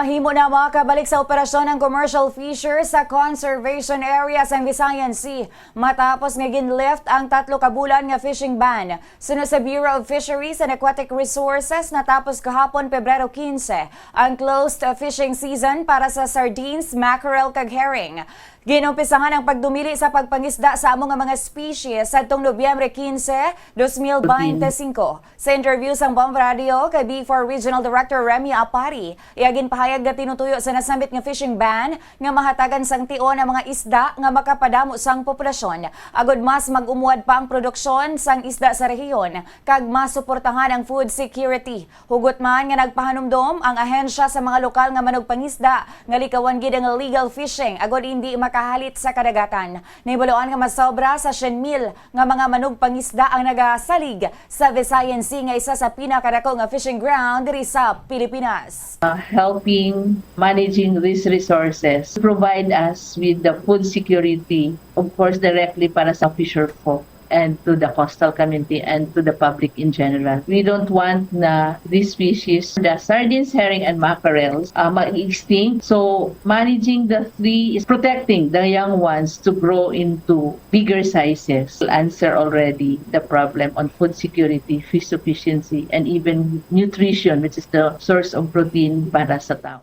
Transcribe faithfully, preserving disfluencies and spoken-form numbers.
Himo na makabalik sa operasyon ang commercial fisher sa conservation area sang Visayan Sea matapos nga gin-lift ang tatlo ka bulan nga fishing ban. Suno sa Bureau of Fisheries and Aquatic Resources, natapos kahapon, Pebrero quince, ang closed fishing season para sa sardines, mackerel, kag herring. Ginumpisahan ang pagdumili sa pagpangisda sa amo nga mga species sadtong Nobyembre quince, dos mil bente singko. Sa interview sang Bomb Radio kay B four Regional Director Remy Apari, iya ginpahayag nga tinutuyo sa nasambit nga fishing ban nga mahatagan sang tion ang mga isda nga makapadamo sang populasyon, agod mas mag-umwad pa ang produksyon sang isda sa rehiyon kag masuportahan ang food security. Hugot man nga nagpahanumdom ang ahensya sa mga lokal nga manugpangisda nga likawan gid ang illegal fishing agod indi makahalit sa kadagatan. Nahibaluan nga masobra sa syen mil nga mga manugpangisda ang nagasalig sa Visayan Sea, nga isa sa pinakadako nga fishing ground diri sa Pilipinas. Uh, helping managing these resources provide us with the food security, of course, directly para sa fisher folk and to the coastal community and to the public in general. We don't want na these species, the sardines, herring, and mackerels, uh, ma-extinct. So managing the three is protecting the young ones to grow into bigger sizes. Will answer already the problem on food security, fish sufficiency, and even nutrition, which is the source of protein para sa tao.